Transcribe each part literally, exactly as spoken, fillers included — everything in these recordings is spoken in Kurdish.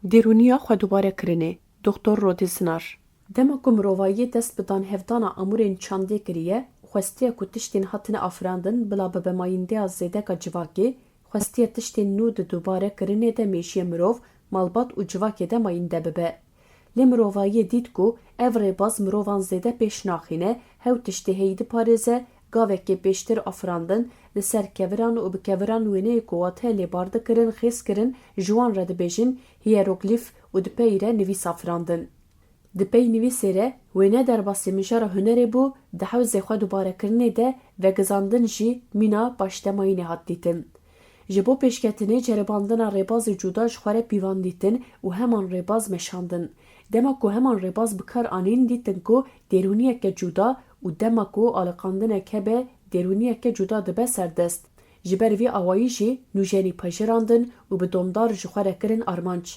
Dêrûniya xwe dubare kirinê, Doktor Rodî Sinar. Dema ku mirovayî dest bi danhevdana amûrên çandê kiriye, xwestiye ku tiştên hatine afirandin bila bibe mayîndeya zêdeka civakê, xwestiye tiştên nû di dubare kirinê de mêşiye mirov, malbat û civakê de mayînde bibe. Lê mirovayî dît ku ev rêbaz mirovan zêde pêş naxîne, hew tiştê heyî diparêze, gavekê pêştir afirandin, li ser keviran û bi keviran wêneyê ku wate lê bar dikirin, xêz kirin, ji wan re dibêjin, hîyeroglîf û di pey re nivîs afirandin. Di pey nivîsê re wêne derbasî mijara hunerê bû, di hewzê xwe dubarekirinê de vegizandin jî mîna paştemayînê hat dîtin. Ji bo pêşketinê ceribandina rêbazê cuda ji xwe re pîvan dîtin û heman rêbaz meşandin. Dema ku heman rêbaz bi kar anîn, dîtin ku dêrûniyeke cuda û dema ku aliqandinek hebe, dêrûniyeke cuda dibe serdest. Ji ber vî awayî jî nûjenî pejirandin û bi domdar ji xwe re kirin armanc.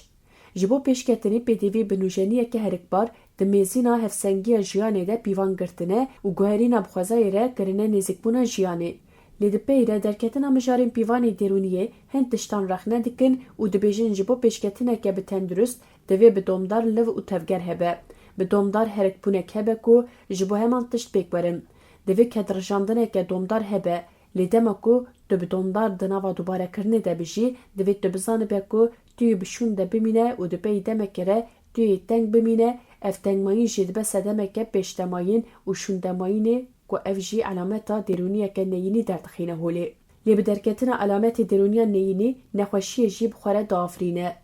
Ji bo pêşketinê pêdivî bi nûjeniyeke herikbar di mêzîna hevsengiya jiyanê de pîvan girtine û guherîna bi xwezayê re kirine nêzîkbûna jiyanê. Lê di pey re derketina mijarên pîvanê dêrûniyê hin tiştan rexne dikin û dibêjin ji bo pêşketineke bi tendurist divê bi domdar liv û tevger hebe. Bi domdar herikbûnek hebe ku ji bo heman tişt pêk werin. Divê kedrijandineke domdar hebe. Lê dema ku tu bi domdar di nava dubarekirinê de bijî, divê tu bizanibe ku tu yê bi şûn de bimîne û di pey demekê re tu yê teng bimîne, ev tengmayîn jî dibe sedemeke pêştemayîn û şûndemayînê ku ev jî elameta dêrûniyeke neyînî derdixîne holê. Lê bi derketina elametê dêrûniya neyînî nexweşiyê jî bi xwe re diafirîne.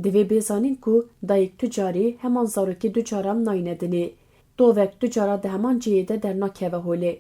Divê bê zanîn ku dayik tu carî heman zarokê du caran nayîne dinê. Tovek du cara di heman cihê de dernakeve holê.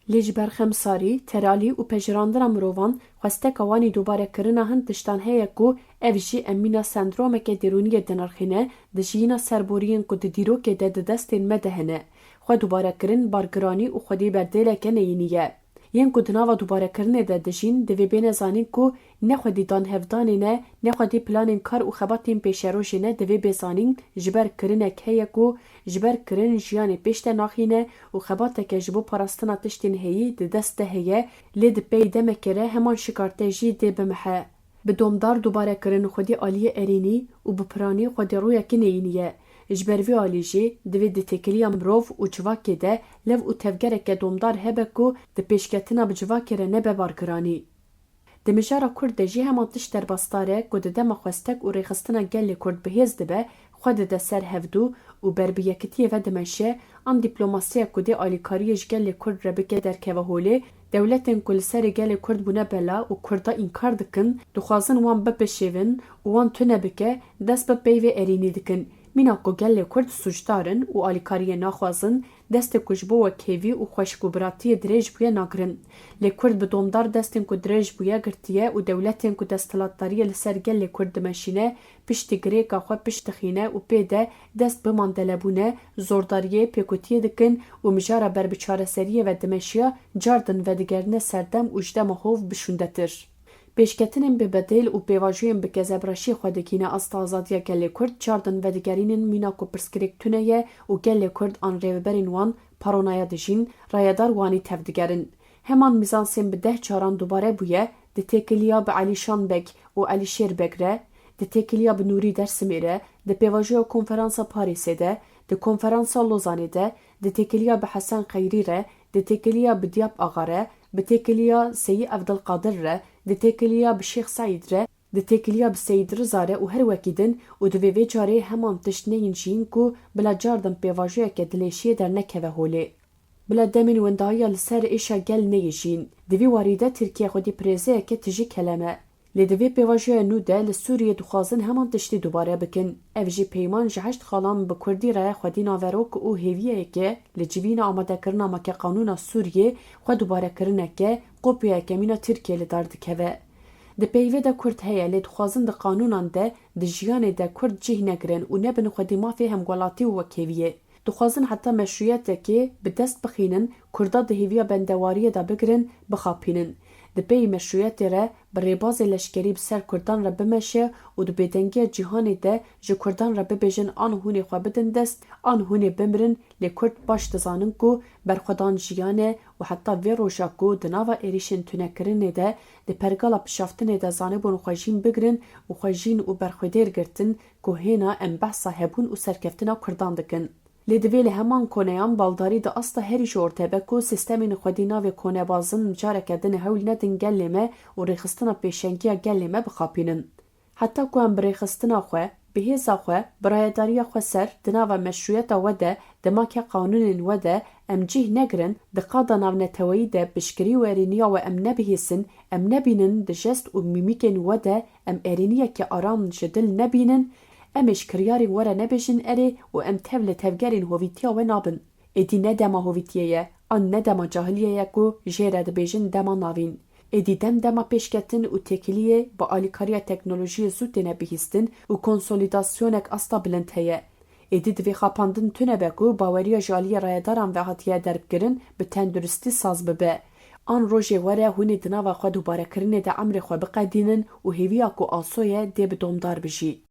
Lê ji ber xemsarî, teralî û pejirandina mirovan, xwesteka wan î dubarekirina hin tiştan heye ku ev jî em mîna sendromeke dêrûniyê dinirxîne, dijîna serboriyên ku di dîrokê de di destên me de hene. Xwe dubarekirin bargiranî û xwedî berdêleke neyînî ye. Yên ku di nava dubarekirinê de dijîn, divê bêne zanîn ku ne xwedî danhevdanê ne, ne xwedî planên kar û xebatên pêşerojê ne, divê bê zanîn ji ber kirinek heye ku ji ber kirin jiyanê pêş de naxîne û xebateke ji bo parastina tiştên heyî di dest de heye, lê di pey demekê re heman şikarte jî dê bimihe. Bi domdar dubarekirin xwedî aliyê erênî û bi piranî xwedî rûyeke neyînî ye. Ji ber vî alî jî divê di têkiliya mirov û civakê de lev û tevgereke domdar hebe ku di pêşketina bi civakê re nebe bargiranî. Di mijara Kurd de jî heman tişt derbasdar e ku di dema xwestek û rêxistina gelê Kurd bi hêz dibe, xwe dide ser hevdû û ber bi yekitiyê ve dimeşe, an dîplomasiya ku dê alîkariyê ji gelê Kurd re bike derkeve holê, dewletên ku li serê gelê Kurd bûne bela û Kurda înkar dikin, dixwazin wan bipişêvin û wan tune bike, dest bi peyvê erênî dikin. Mîna ku gelê Kurd sûcdar in û alîkariyê naxwazin, destê ku ji bo wekhêvî û xweşik û biratiyê dirêj bûye nagirin. Lê Kurd bi domdar destên ku dirêj bûye girtiye û dewletên ku desthilatdariyê li ser gelê Kurd dimeşîne, piştî girêka xwe pişt dixîne û pê de dest bi mandelebûne, zordariyê, pêkutiyê dikin û mijara ber bi çareseriyê ve dimeşiya, cardin vedigerine serdem û ji dema hov bi şûndetir. Pêşketinên bi bedêl û pêvajoyên bi kezebraşiyê xwe digihîne asta azadiya gelê Kurd, cardin vedigerînin mîna ku pirsgirêk tune ye û gelê Kurd an rêveberên wan paronaya dijîn, rayedar wanî tevdigerin. Heman mîzansên bi deh caran dubare bûye, di têkiliya bi Elîşan Beg û Elîşêr Beg re, di têkiliya bi Nûrî Dersimê re, di pêvajoya Konferansa Parîsê de, di Konferansa Lozanê de, di têkiliya bi Hesen Xeyrî re, di têkiliya bi Diyab Axa re, bi têkiliya Seyî Evdilqadir re, di têkiliya bi Şêx Seîd re, di têkiliya bi Seyîd Riza re û her wekî din û divê vê carê heman tişt neyên jiyîn ku bila cardin pêvajoyeke dilêşiyê dernekeve holê. Bila demên wendahiya li ser êşa gel neyê jiyîn. Di vî warî de Tirkiye xwedî bi rêzeyeke tijî kelem e. Lê di vê pêvajoya nû de li Sûriyê dixwazin heman tiştî dubare bikin. Ev jî peyman ji heşt xalan bi kurdî re xwedî naverok û hêviyeyeke li civîna amadekirina makeqanûna Sûriyê xwe dubarekirineke, kopyayeke mîna Tirkiyê li dar dikeve. Di peyvê de kurd heye, lê dixwazin di qanûnan de, di jiyanê de kurd cih negirin û nebin xwedî mafê hemwelatî û wekhêviyê. Dixwazin heta meşrûyetekê bi dest bixînin, kurda di hêviya bendewariyê de bigirin, bixapînin. di pey meşrûyetê re bi rêbazê leşkerî bi ser Kurdan re bimeşe û di bêdengiya cîhanê de ji Kurdan re bibêjin an hûn ê xwe bidin dest, an hûn ê bimirin, lê Kurd baş dizanin ku berxwedan jiyan e û heta vê roja ku di nava êrîşên tunekirinê de di pergala pişaftinê de zanibûn xwe jîn bigirin û xwe jîn û berxwedêr girtin ku hêna em behsa hebûn û serkeftina Kurdan dikin. Lê divê li heman koneyan baldarî di asta herî ji orte be ku sîstemên xwedî navê konebazin careke din hewl nedin gelê me û rêxistina pêşengiya gelê me bixapînin. Heta ku em bi rêxistina xwe, bi hêza xwe, bi rayedariya xwe ser, di nava meşrûyeta we de, di make qanûnên we de, em cih negirin, di qada navneteweyî de piştgirî û erêniya we em nebihîsin, em nebînin, di jest û mîmîkên we de em erêniyeke aram ji dil nebînin, em ê ji kiryarên we re nebêjin erê û em tev li tevgerên hovîtiya we nabin. Êdî ne dema hovîtiyê ye, an ne dema cahiliyê ye ku jê re dibêjin dema navîn. Êdî dem dema pêşketin û têkiliyê bi alîkariya teknolojiyê zû têne bihîstin û konsolîdasyonek asta bilind heye. Êdî divê xapandin tune be ku baweriya ji aliyê rayedaran ve hatiye derbkirin bi tenduristî saz bibe. An rojê were hûn ê di nava xwe dubarekirinê de emrê xwe biqedînin û hêviya ku aso ye dê bi domdar bijî.